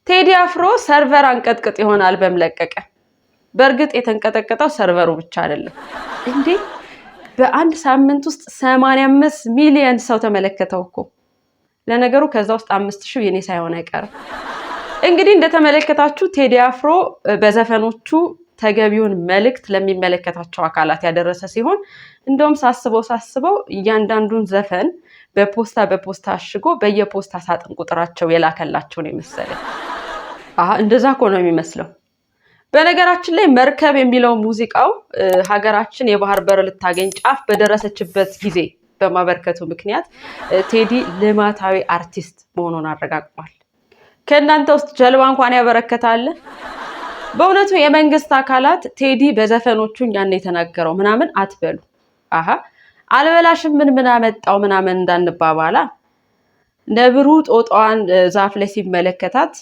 ቴዲ አፍሮ server አንቀጥቅጥ የሆነ አልበም ለቀቀ። በእርግጥ የተንቀጠቀጠው server ኡ ብቻ አይደለም እንዴ! በአንድ ሳምንት ውስጥ 85 ሚሊዮን ሰው ተመለከተው እኮ። ለነገሩ ከዛ ውስጥ 5,000 የኔ ሳይሆን አይቀርም። እንግዲህ እንደተመለከታችሁ ቴዲ አፍሮ በዘፈኖቹ ተገቢውን መልእክት ለሚመለከታቸው አካላት ያደረሰ ሲሆን፣ እንደውም ሳስበው ሳስበው እያንዳንዱን ዘፈን በፖስታ በፖስታ አሽጎ በየፖስታ ሳጥን ቁጥራቸው የላከላቸው ነው የመሰለኝ። አሀ፣ እንደዛ እኮ ነው የሚመስለው። በነገራችን ላይ መርከብ የሚለው ሙዚቃው ሀገራችን የባህር በር ልታገኝ ጫፍ በደረሰችበት ጊዜ በማበርከቱ ምክንያት ቴዲ ልማታዊ አርቲስት መሆኑን አረጋግጧል። ከእናንተ ውስጥ ጀልባ እንኳን ያበረከታል? በእውነቱ የመንግስት አካላት ቴዲ በዘፈኖቹ እኛን የተናገረው ምናምን አትበሉ። አሀ፣ አልበላሽም ምን ምን አመጣው ምናምን እንዳንባባላ። ነብሩ ጦጣዋን ዛፍ ላይ ሲመለከታት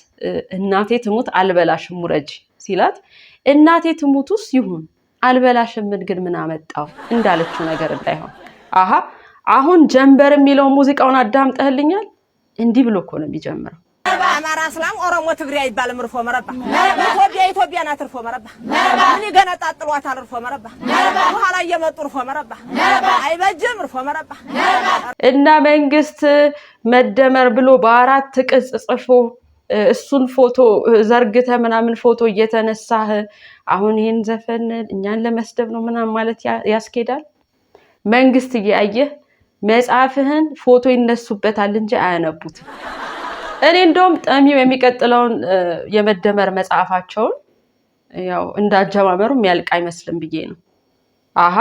"እናቴ ትሙት አልበላሽም ውረጅ" ሲላት፣ "እናቴ ትሙቱስ ይሁን አልበላሽም ምን ግን ምን አመጣው" እንዳለችው ነገር እንዳይሆን። አሀ፣ አሁን ጀንበር የሚለው ሙዚቃውን አዳምጠህልኛል? እንዲህ ብሎ እኮ ነው የሚጀምረው። አማራ፣ እስላም፣ ኦሮሞ፣ ትግሬ አይባልም። እርፎ መረባ ኢትዮጵያ ኢትዮጵያ ናት። እርፎ መረባ ምን ይገነጣጥሏታል? እርፎ መረባ በኋላ እየመጡ እርፎ መረባ አይበጅም። እርፎ መረባ። እና መንግስት መደመር ብሎ በአራት ቅጽ ጽፎ እሱን ፎቶ ዘርግተ ምናምን ፎቶ እየተነሳህ አሁን ይህን ዘፈን እኛን ለመስደብ ነው ምናምን ማለት ያስኬዳል? መንግስት እያየህ መጽሐፍህን ፎቶ ይነሱበታል እንጂ አያነቡትም። እኔ እንደውም ጠሚው የሚቀጥለውን የመደመር መጽሐፋቸውን ያው እንዳጀማመሩ የሚያልቅ አይመስልም ብዬ ነው። አሀ፣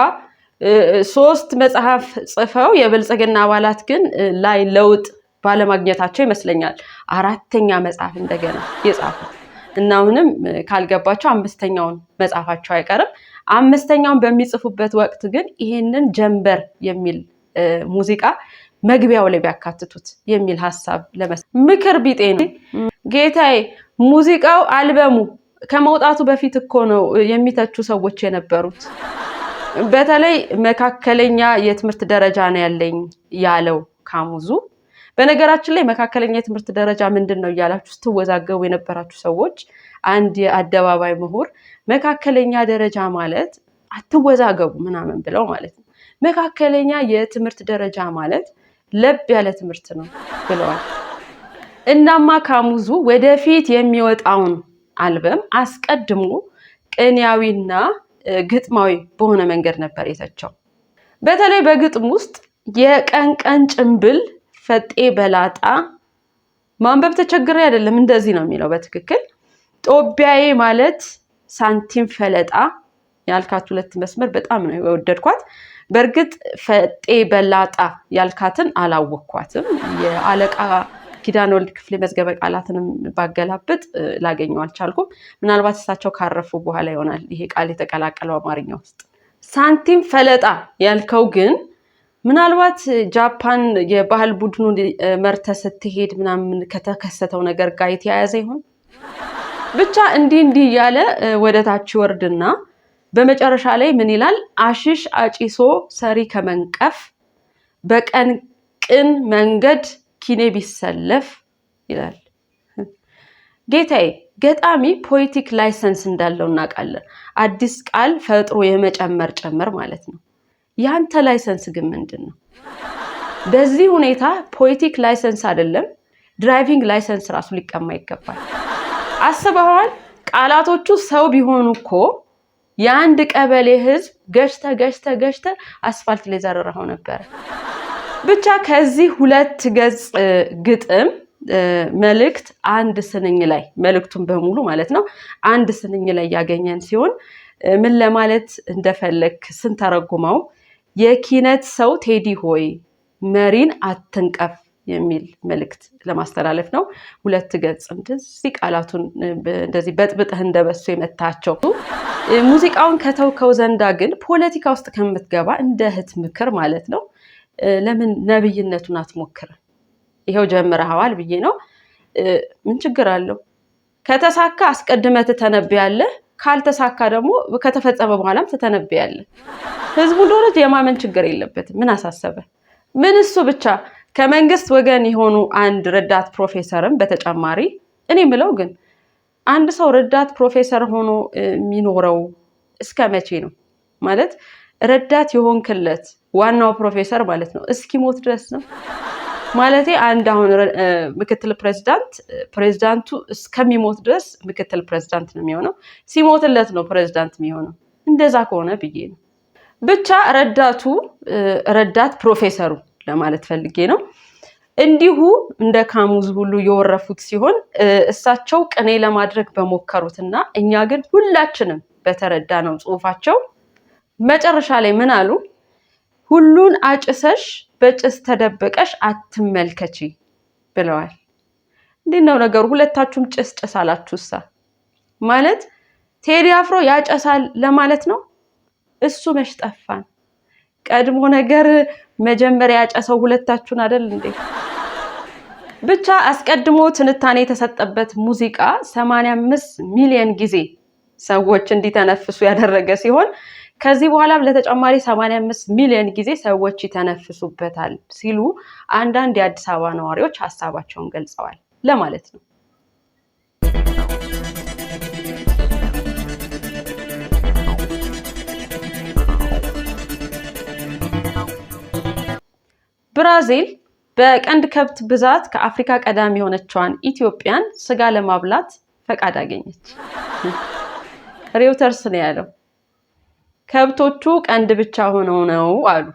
ሶስት መጽሐፍ ጽፈው የብልጽግና አባላት ግን ላይ ለውጥ ባለማግኘታቸው ይመስለኛል አራተኛ መጽሐፍ እንደገና የጻፉት፣ እና አሁንም ካልገባቸው አምስተኛውን መጽሐፋቸው አይቀርም። አምስተኛውን በሚጽፉበት ወቅት ግን ይሄንን ጀንበር የሚል ሙዚቃ መግቢያው ላይ ቢያካትቱት የሚል ሀሳብ ለመስ ምክር ቢጤ ነው። ጌታዬ፣ ሙዚቃው አልበሙ ከመውጣቱ በፊት እኮ ነው የሚተቹ ሰዎች የነበሩት። በተለይ መካከለኛ የትምህርት ደረጃ ነው ያለኝ ያለው ካሙዙ። በነገራችን ላይ መካከለኛ የትምህርት ደረጃ ምንድን ነው እያላችሁ ስትወዛገቡ የነበራችሁ ሰዎች፣ አንድ የአደባባይ ምሁር መካከለኛ ደረጃ ማለት አትወዛገቡ ምናምን ብለው ማለት ነው። መካከለኛ የትምህርት ደረጃ ማለት ለብ ያለ ትምህርት ነው ብለዋል። እናማ ካሙዙ ወደፊት የሚወጣውን አልበም አስቀድሞ ቅኔያዊና ግጥማዊ በሆነ መንገድ ነበር የተቸው። በተለይ በግጥም ውስጥ የቀን ቀን ጭንብል ፈጤ በላጣ፣ ማንበብ ተቸግሬ አይደለም፣ እንደዚህ ነው የሚለው በትክክል። ጦቢያዬ ማለት ሳንቲም ፈለጣ ያልካት ሁለት መስመር በጣም ነው የወደድኳት። በእርግጥ ፈጤ በላጣ ያልካትን አላወቅኳትም። የአለቃ ኪዳነ ወልድ ክፍሌ መዝገበ ቃላትንም ባገላብጥ ላገኘው አልቻልኩም። ምናልባት እሳቸው ካረፉ በኋላ ይሆናል ይሄ ቃል የተቀላቀለው አማርኛ ውስጥ። ሳንቲም ፈለጣ ያልከው ግን ምናልባት ጃፓን የባህል ቡድኑን መርተ ስትሄድ ምናምን ከተከሰተው ነገር ጋር የተያያዘ ይሆን? ብቻ እንዲህ እንዲህ እያለ ወደ ታች ይወርድና በመጨረሻ ላይ ምን ይላል? አሽሽ አጭሶ ሰሪ ከመንቀፍ በቀን ቅን መንገድ ኪኔ ቢሰለፍ ይላል። ጌታዬ፣ ገጣሚ poetic license እንዳለው እናውቃለን። አዲስ ቃል ፈጥሮ የመጨመር ጭምር ማለት ነው። ያንተ license ግን ምንድን ነው? በዚህ ሁኔታ poetic license አይደለም፣ driving license ራሱ ሊቀማ ይገባል። አስበኸዋል? ቃላቶቹ ሰው ቢሆኑ እኮ የአንድ ቀበሌ ህዝብ ገጭተ ገጭተ ገጭተ አስፋልት ላይ ዘርረኸው ነበረ። ብቻ ከዚህ ሁለት ገጽ ግጥም መልእክት አንድ ስንኝ ላይ፣ መልእክቱን በሙሉ ማለት ነው፣ አንድ ስንኝ ላይ ያገኘን ሲሆን፣ ምን ለማለት እንደፈለግ ስንተረጉመው የኪነት ሰው ቴዲ ሆይ መሪን አትንቀፍ የሚል መልእክት ለማስተላለፍ ነው። ሁለት ገጽ እንደዚህ ቃላቱን እንደዚህ በጥብጥህ እንደበሱ የመታቸው። ሙዚቃውን ከተውከው ዘንዳ ግን ፖለቲካ ውስጥ ከምትገባ እንደ እህት ምክር ማለት ነው፣ ለምን ነብይነቱን አትሞክርም? ይኸው ጀምረኸዋል ብዬ ነው። ምን ችግር አለው? ከተሳካ አስቀድመህ ትተነብያለህ። ካልተሳካ ደግሞ ከተፈጸመ በኋላም ትተነብያለህ። ህዝቡ እንደሆነ የማመን ችግር የለበትም። ምን አሳሰበ? ምን እሱ ብቻ፣ ከመንግስት ወገን የሆኑ አንድ ረዳት ፕሮፌሰርም በተጨማሪ እኔ ምለው ግን አንድ ሰው ረዳት ፕሮፌሰር ሆኖ የሚኖረው እስከ መቼ ነው? ማለት ረዳት የሆንክለት ዋናው ፕሮፌሰር ማለት ነው እስኪሞት ድረስ ነው? ማለቴ አንድ አሁን ምክትል ፕሬዚዳንት ፕሬዚዳንቱ እስከሚሞት ድረስ ምክትል ፕሬዚዳንት ነው የሚሆነው። ሲሞትለት ነው ፕሬዚዳንት የሚሆነው። እንደዛ ከሆነ ብዬ ነው። ብቻ ረዳቱ ረዳት ፕሮፌሰሩ ለማለት ፈልጌ ነው። እንዲሁ እንደ ካሙዝ ሁሉ የወረፉት ሲሆን እሳቸው ቅኔ ለማድረግ በሞከሩትና እኛ ግን ሁላችንም በተረዳነው ጽሁፋቸው መጨረሻ ላይ ምን አሉ? ሁሉን አጭሰሽ በጭስ ተደብቀሽ አትመልከቺ ብለዋል። እንዴት ነው ነገሩ? ሁለታችሁም ጭስ ጭስ አላችሁሳ። ማለት ቴዲ አፍሮ ያጨሳል ለማለት ነው? እሱ መች ጠፋን? ቀድሞ ነገር መጀመሪያ ያጨሰው ሁለታችሁን አይደል እንዴ? ብቻ አስቀድሞ ትንታኔ የተሰጠበት ሙዚቃ 85 ሚሊዮን ጊዜ ሰዎች እንዲተነፍሱ ያደረገ ሲሆን ከዚህ በኋላም ለተጨማሪ 85 ሚሊዮን ጊዜ ሰዎች ይተነፍሱበታል ሲሉ አንዳንድ የአዲስ አበባ ነዋሪዎች ሀሳባቸውን ገልጸዋል ለማለት ነው። ብራዚል በቀንድ ከብት ብዛት ከአፍሪካ ቀዳሚ የሆነችዋን ኢትዮጵያን ስጋ ለማብላት ፈቃድ አገኘች። ሬውተርስ ነው ያለው። ከብቶቹ ቀንድ ብቻ ሆነው ነው አሉ።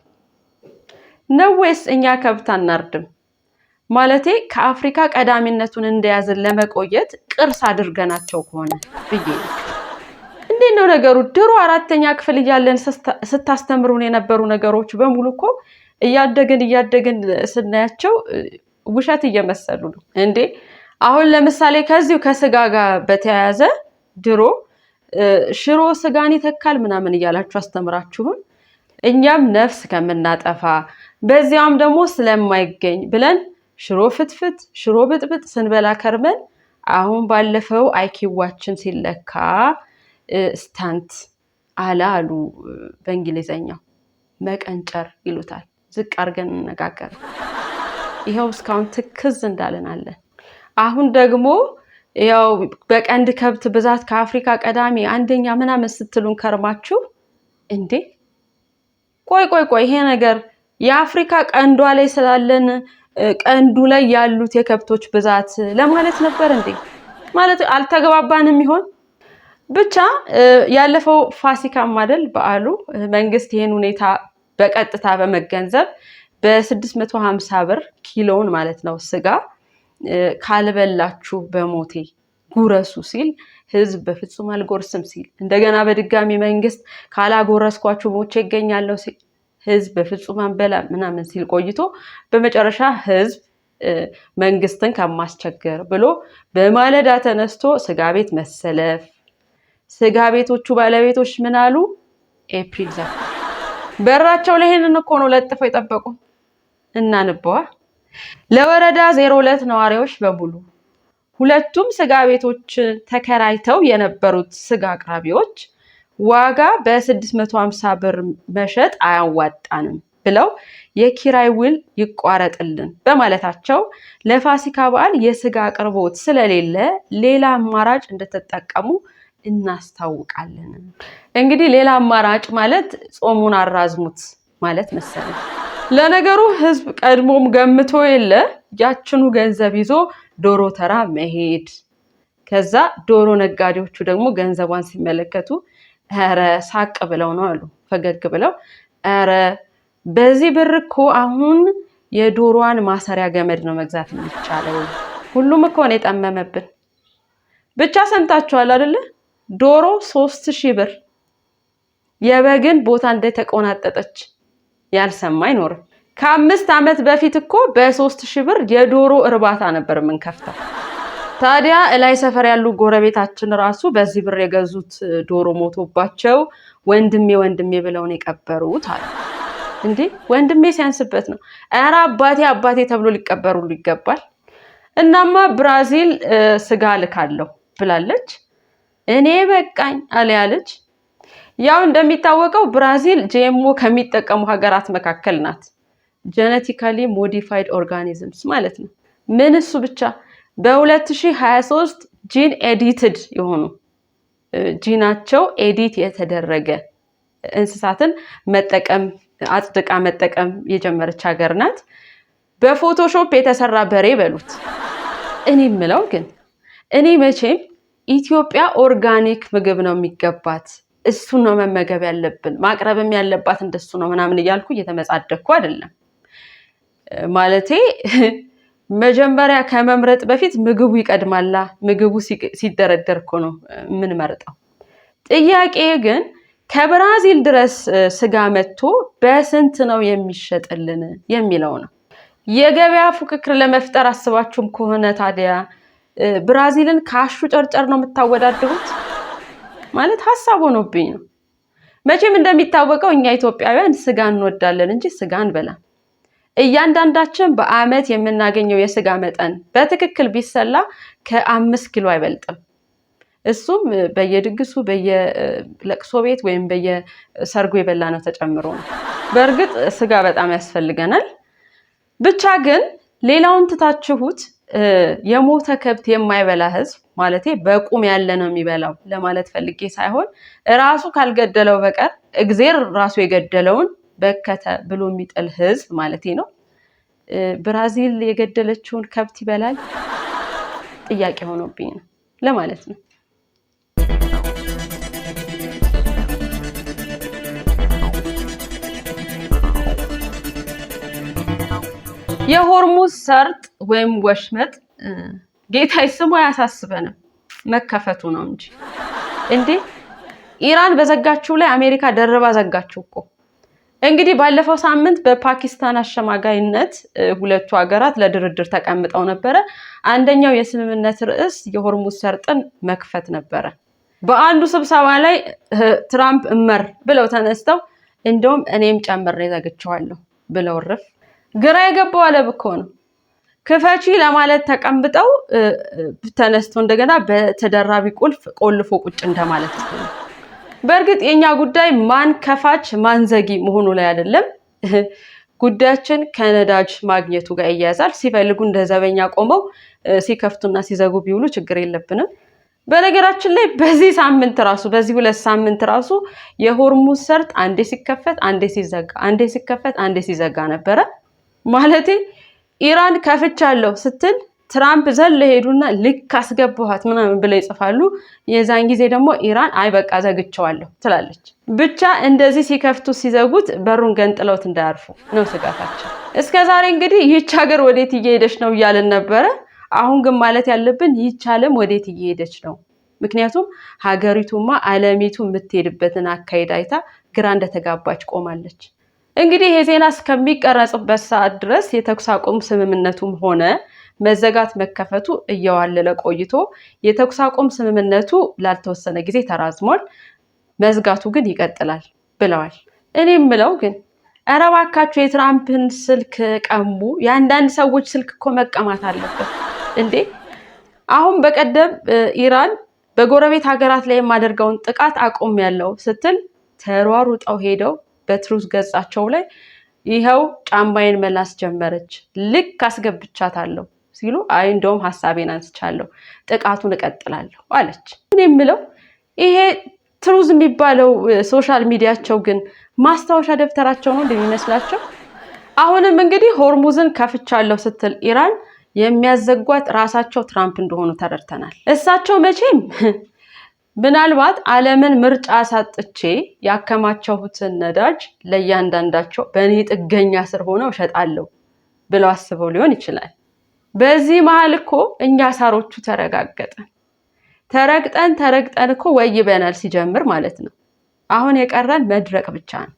ነው ወይስ እኛ ከብት አናርድም? ማለቴ ከአፍሪካ ቀዳሚነቱን እንደያዝን ለመቆየት ቅርስ አድርገናቸው ከሆነ ብዬ ነው። እንዴት ነው ነገሩ? ድሮ 4ኛ ክፍል እያለን ስታስተምሩን የነበሩ ነገሮች በሙሉ እኮ እያደግን እያደግን ስናያቸው ውሸት እየመሰሉ ነው እንዴ። አሁን ለምሳሌ ከዚሁ ከስጋ ጋር በተያያዘ ድሮ ሽሮ ስጋን ይተካል ምናምን እያላችሁ አስተምራችሁን እኛም ነፍስ ከምናጠፋ በዚያውም ደግሞ ስለማይገኝ ብለን ሽሮ ፍትፍት ሽሮ ብጥብጥ ስንበላ ከርመን አሁን ባለፈው IQ ዋችን ሲለካ stunt አለ አሉ በእንግሊዘኛው መቀንጨር ይሉታል። ዝቅ አድርገን እንነጋገር። ይኸው እስካሁን ትክዝ እንዳለን አለን። አሁን ደግሞ ያው በቀንድ ከብት ብዛት ከአፍሪካ ቀዳሚ አንደኛ ምናምን ስትሉን ከርማችሁ እንዴ! ቆይ ቆይ ቆይ ይሄ ነገር የአፍሪካ ቀንዷ ላይ ስላለን ቀንዱ ላይ ያሉት የከብቶች ብዛት ለማለት ነበር እንዴ? ማለት አልተገባባንም ይሆን? ብቻ ያለፈው ፋሲካም አይደል በዓሉ መንግስት ይሄን ሁኔታ በቀጥታ በመገንዘብ በ650 ብር ኪሎውን ማለት ነው ስጋ ካልበላችሁ በሞቴ ጉረሱ ሲል ህዝብ በፍጹም አልጎርስም ሲል እንደገና በድጋሚ መንግስት ካላጎረስኳችሁ ሞቼ ይገኛለሁ ሲል ህዝብ በፍጹም አንበላ ምናምን ሲል ቆይቶ በመጨረሻ ህዝብ መንግስትን ከማስቸገር ብሎ በማለዳ ተነስቶ ስጋ ቤት መሰለፍ። ስጋ ቤቶቹ ባለቤቶች ምን አሉ? ኤፕሪል ዘ በራቸው ላይ ይሄንን እኮ ነው ለጥፈው የጠበቁ። እናንበዋ። ለወረዳ 02 ነዋሪዎች በሙሉ ሁለቱም ስጋ ቤቶች ተከራይተው የነበሩት ስጋ አቅራቢዎች ዋጋ በ650 ብር መሸጥ አያዋጣንም ብለው የኪራይ ውል ይቋረጥልን በማለታቸው ለፋሲካ በዓል የስጋ አቅርቦት ስለሌለ ሌላ አማራጭ እንደተጠቀሙ እናስታውቃለን። እንግዲህ ሌላ አማራጭ ማለት ጾሙን አራዝሙት ማለት መሰለኝ። ለነገሩ ህዝብ ቀድሞም ገምቶ የለ ያችኑ ገንዘብ ይዞ ዶሮ ተራ መሄድ። ከዛ ዶሮ ነጋዴዎቹ ደግሞ ገንዘቧን ሲመለከቱ ኧረ ሳቅ ብለው ነው አሉ፣ ፈገግ ብለው ኧረ በዚህ ብር እኮ አሁን የዶሮዋን ማሰሪያ ገመድ ነው መግዛት የሚቻለው። ሁሉም እኮ ነው የጠመመብን። ብቻ ሰምታችኋል አይደለ? ዶሮ 3000 ብር የበግን ቦታ እንደተቆናጠጠች ያልሰማ አይኖርም። ከ5 ዓመት በፊት እኮ በ3000 ብር የዶሮ እርባታ ነበር የምንከፍተው። ታዲያ እላይ ሰፈር ያሉ ጎረቤታችን ራሱ በዚህ ብር የገዙት ዶሮ ሞቶባቸው ወንድሜ ወንድሜ ብለውን የቀበሩት አሉ። እንዴ ወንድሜ ሲያንስበት ነው። ኧረ አባቴ አባቴ ተብሎ ሊቀበሩሉ ይገባል። እናማ ብራዚል ስጋ ልካለሁ ብላለች። እኔ በቃኝ አለ ያለች። ያው እንደሚታወቀው ብራዚል GMO ከሚጠቀሙ ሀገራት መካከል ናት። Genetically modified organisms ማለት ነው። ምን እሱ ብቻ በ2023 gene edited የሆኑ፣ ጂናቸው edit የተደረገ እንስሳትን መጠቀም አጽድቃ መጠቀም የጀመረች ሀገር ናት። በ Photoshop የተሰራ በሬ በሉት። እኔ የምለው ግን እኔ መቼም ኢትዮጵያ organic ምግብ ነው የሚገባት፣ እሱን ነው መመገብ ያለብን፣ ማቅረብም ያለባት እንደሱ ነው ምናምን እያልኩ እየተመጻደቅኩ አይደለም። ማለቴ መጀመሪያ ከመምረጥ በፊት ምግቡ ይቀድማላ። ምግቡ ሲደረደር እኮ ነው የምንመርጠው። ጥያቄ ግን ከብራዚል ድረስ ስጋ መጥቶ በስንት ነው የሚሸጥልን የሚለው ነው። የገበያ ፉክክር ለመፍጠር አስባችሁም ከሆነ ታዲያ ብራዚልን ከአሹ ጨርጨር ነው የምታወዳድሩት? ማለት ሀሳብ ሆኖብኝ ነው። መቼም እንደሚታወቀው እኛ ኢትዮጵያውያን ስጋ እንወዳለን እንጂ ስጋ አንበላም። እያንዳንዳችን በአመት የምናገኘው የስጋ መጠን በትክክል ቢሰላ ከ5 ኪሎ አይበልጥም። እሱም በየድግሱ፣ በየለቅሶ ቤት ወይም በየሰርጉ የበላነው ተጨምሮ ነው። በእርግጥ ስጋ በጣም ያስፈልገናል። ብቻ ግን ሌላውን ትታችሁት የሞተ ከብት የማይበላ ህዝብ፣ ማለቴ በቁም ያለ ነው የሚበላው ለማለት ፈልጌ ሳይሆን፣ ራሱ ካልገደለው በቀር እግዜር ራሱ የገደለውን በከተ ብሎ የሚጥል ህዝብ ማለቴ ነው። ብራዚል የገደለችውን ከብት ይበላል? ጥያቄ ሆኖብኝ ነው ለማለት ነው። የሆርሙዝ ሰርጥ ወይም ወሽመጥ፣ ጌታ ስሙ አያሳስበንም፣ መከፈቱ ነው እንጂ። እንዴ፣ ኢራን በዘጋችው ላይ አሜሪካ ደርባ ዘጋችው እኮ። እንግዲህ ባለፈው ሳምንት በፓኪስታን አሸማጋይነት ሁለቱ ሀገራት ለድርድር ተቀምጠው ነበረ። አንደኛው የስምምነት ርዕስ የሆርሙዝ ሰርጥን መክፈት ነበረ። በአንዱ ስብሰባ ላይ ትራምፕ እመር ብለው ተነስተው እንደውም እኔም ጨምሬ ዘግቼዋለሁ ብለው ርፍ። ግራ የገባው አለም እኮ ነው። ክፈቺ ለማለት ተቀምጠው ተነስቶ እንደገና በተደራቢ ቁልፍ ቆልፎ ቁጭ እንደማለት ነው። በእርግጥ የኛ ጉዳይ ማን ከፋች ማን ዘጊ መሆኑ ላይ አይደለም። ጉዳያችን ከነዳጅ ማግኘቱ ጋር ይያያዛል። ሲፈልጉ እንደ ዘበኛ ቆመው ሲከፍቱና ሲዘጉ ቢውሉ ችግር የለብንም። በነገራችን ላይ በዚህ ሳምንት ራሱ፣ በዚህ 2 ሳምንት ራሱ የሆርሙዝ ሰርጥ አንዴ ሲከፈት አንዴ ሲዘጋ፣ አንዴ ሲከፈት አንዴ ሲዘጋ ነበረ። ማለቴ ኢራን ከፍቻለሁ ስትል ትራምፕ ዘለው ሄዱና ልክ አስገባኋት ምናምን ብለው ይጽፋሉ። የዛን ጊዜ ደግሞ ኢራን አይ በቃ ዘግቼዋለሁ ትላለች። ብቻ እንደዚህ ሲከፍቱ ሲዘጉት በሩን ገንጥለውት እንዳያርፉ ነው ስጋታችን። እስከ ዛሬ እንግዲህ ይህች ሀገር ወዴት እየሄደች ነው እያልን ነበረ። አሁን ግን ማለት ያለብን ይህች ዓለም ወዴት እየሄደች ነው? ምክንያቱም ሀገሪቱማ ዓለሚቱ የምትሄድበትን አካሄድ አይታ ግራ እንደተጋባች ቆማለች። እንግዲህ ይሄ ዜና እስከሚቀረጽበት ሰዓት ድረስ የተኩስ አቁም ስምምነቱም ሆነ መዘጋት መከፈቱ እየዋለለ ቆይቶ የተኩስ አቁም ስምምነቱ ላልተወሰነ ጊዜ ተራዝሟል፣ መዝጋቱ ግን ይቀጥላል ብለዋል። እኔ የምለው ግን ኧረ እባካችሁ የትራምፕን ስልክ ቀሙ። የአንዳንድ ሰዎች ስልክ እኮ መቀማት አለበት እንዴ! አሁን በቀደም ኢራን በጎረቤት ሀገራት ላይ የማደርገውን ጥቃት አቁሜያለሁ ስትል ተሯሩጠው ሄደው በ Truth ገጻቸው ላይ ይኸው ጫማዬን መላስ ጀመረች፣ ልክ አስገብቻታለሁ ሲሉ፣ አይ እንደውም ሀሳቤን አንስቻለሁ፣ ጥቃቱን እቀጥላለሁ አለች። እኔ የምለው ይሄ Truth የሚባለው social media ቸው ግን ማስታወሻ ደብተራቸው ነው እንደሚመስላቸው። አሁንም እንግዲህ ሆርሙዝን ከፍቻለሁ ስትል ኢራን የሚያዘጓት ራሳቸው ትራምፕ እንደሆኑ ተረድተናል። እሳቸው መቼም ምናልባት ዓለምን ምርጫ አሳጥቼ ያከማቸሁትን ነዳጅ ለእያንዳንዳቸው በእኔ ጥገኛ ስር ሆነው እሸጣለሁ ብለው አስበው ሊሆን ይችላል። በዚህ መሀል እኮ እኛ ሳሮቹ ተረጋገጠን። ተረግጠን ተረግጠን እኮ ወይበናል ሲጀምር ማለት ነው። አሁን የቀረን መድረቅ ብቻ ነው።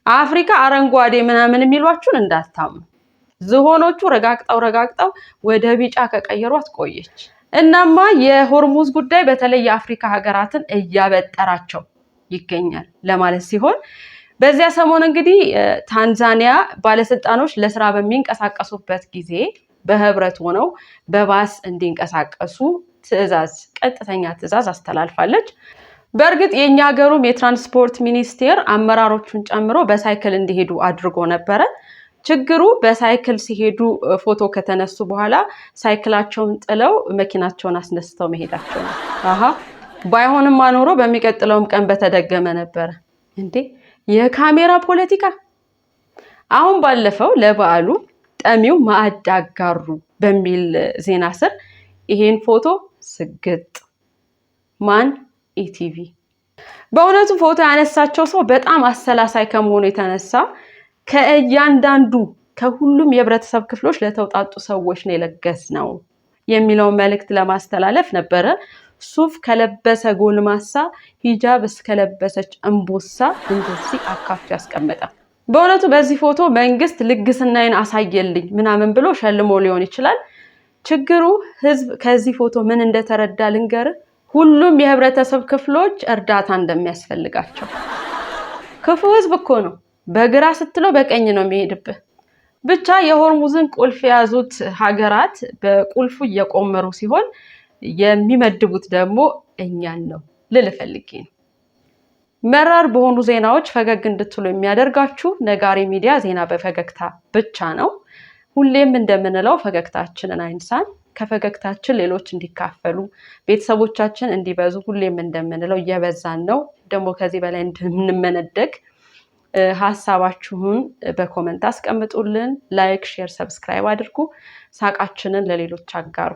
አፍሪካ አረንጓዴ ምናምን የሚሏችሁን እንዳታምኑ። ዝሆኖቹ ረጋግጠው ረጋግጠው ወደ ቢጫ ከቀየሯት ቆየች። እናማ የሆርሙዝ ጉዳይ በተለይ የአፍሪካ ሀገራትን እያበጠራቸው ይገኛል ለማለት ሲሆን፣ በዚያ ሰሞን እንግዲህ ታንዛኒያ ባለስልጣኖች ለስራ በሚንቀሳቀሱበት ጊዜ በህብረት ሆነው በባስ እንዲንቀሳቀሱ ትዕዛዝ፣ ቀጥተኛ ትዕዛዝ አስተላልፋለች። በእርግጥ የእኛ ሀገሩም የትራንስፖርት ሚኒስቴር አመራሮቹን ጨምሮ በሳይክል እንዲሄዱ አድርጎ ነበረ። ችግሩ በሳይክል ሲሄዱ ፎቶ ከተነሱ በኋላ ሳይክላቸውን ጥለው መኪናቸውን አስነስተው መሄዳቸው ነው። አሀ፣ ባይሆንም ኖሮ በሚቀጥለውም ቀን በተደገመ ነበረ። እንዴ፣ የካሜራ ፖለቲካ! አሁን ባለፈው ለበዓሉ ጠሚው ማዕድ አጋሩ በሚል ዜና ስር ይሄን ፎቶ ስግጥ። ማን? ኢቲቪ። በእውነቱ ፎቶ ያነሳቸው ሰው በጣም አሰላሳይ ከመሆኑ የተነሳ ከእያንዳንዱ ከሁሉም የህብረተሰብ ክፍሎች ለተውጣጡ ሰዎች ነው የለገስነው የሚለውን መልእክት ለማስተላለፍ ነበረ። ሱፍ ከለበሰ ጎልማሳ ሂጃብ እስከለበሰች እምቦሳ እንደዚህ አካቶ ያስቀመጠ። በእውነቱ በዚህ ፎቶ መንግስት ልግስናዬን አሳየልኝ ምናምን ብሎ ሸልሞ ሊሆን ይችላል። ችግሩ ህዝብ ከዚህ ፎቶ ምን እንደተረዳ ልንገር። ሁሉም የህብረተሰብ ክፍሎች እርዳታ እንደሚያስፈልጋቸው። ክፉ ህዝብ እኮ ነው። በግራ ስትለው በቀኝ ነው የሚሄድብህ። ብቻ የሆርሙዝን ቁልፍ የያዙት ሀገራት በቁልፉ እየቆመሩ ሲሆን የሚመድቡት ደግሞ እኛን ነው ልል ፈልጌ ነው። መራር በሆኑ ዜናዎች ፈገግ እንድትሉ የሚያደርጋችሁ ነጋሪ ሚዲያ ዜና በፈገግታ ብቻ ነው። ሁሌም እንደምንለው ፈገግታችንን አይንሳን። ከፈገግታችን ሌሎች እንዲካፈሉ፣ ቤተሰቦቻችን እንዲበዙ ሁሌም እንደምንለው እየበዛን ነው። ደግሞ ከዚህ በላይ እንድንመነደግ ሀሳባችሁን በ comment አስቀምጡልን። Like፣ share፣ subscribe አድርጉ። ሳቃችንን ለሌሎች አጋሩ።